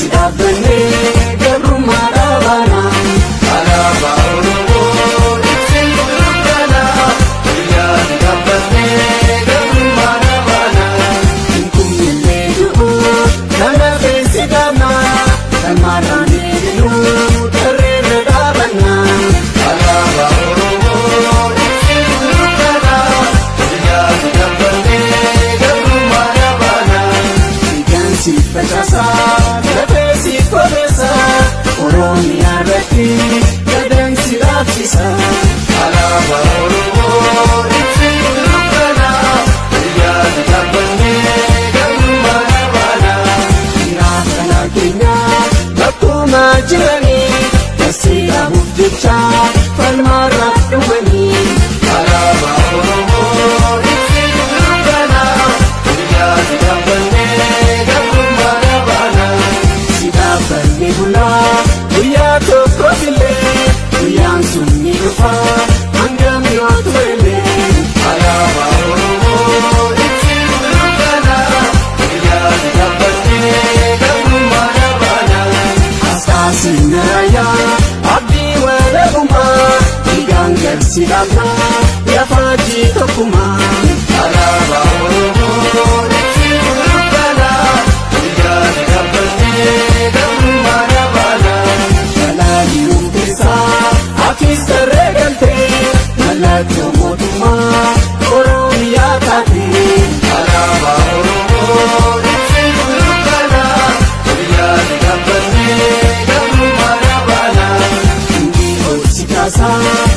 Si dhaabbannee gabrummaa dhaabaana. Alaabaa Oromoo ibsituu dukkanaa, guyyaa si dhaabbannee gabrummaa dhaabaana. Hinkumnillee du'u kana feesi dhaabna. Kalmaadhaan deebinuu tarreerra dhaabanna. Alaabaa Oromoo ibsituu dukkanaa, guyyaa si dhaabbannee gabrummaa dhaabaana. Dhiigaan siif facaasaa, lafee siif qobeessa, Oromiyaa irratti gadan si dhaabsisa. Alaabaa Oromoo ibsituu dukkanaa, guyyaa si dhaabbannee gabrummaa dhaabaana. Dhiiraaf dhalaa keenya bakkuma jiranii, dasii dhaabuuf jecha falmaarraaf dhumanii. Alaabaa Oromoo ibsituu dukkanaa, guyyaa si dhaabbannee gabrummaa dhaabaana. Si dhaabbannee bulaa guyyaa tokko illee, guyyaan sun ni dhufa hangam yoo turellee. Alaabaa Oromoo ibsituu dukkanaa, guyyaa si dhaabbannee gabrummaa dhaabaana. Asxaa sinnarayaa abdii walabummaa, dhiigaan galsi dhaabnaa yafaajii tokkummaa. Alaabaa Oromoo ibsituu dukkanaa, guyyaa si dhaabbannee gabrummaa dhaabaana. Balali'uuf keessaa atis tarree galtee, mallattoo mootummaa Oromiyaa taate. Alaabaa Oromoo ibsituu dukkanaa, guyyaa si dhaabbannee gabrummaa dhaabaana. Hundi ol si kaasaa.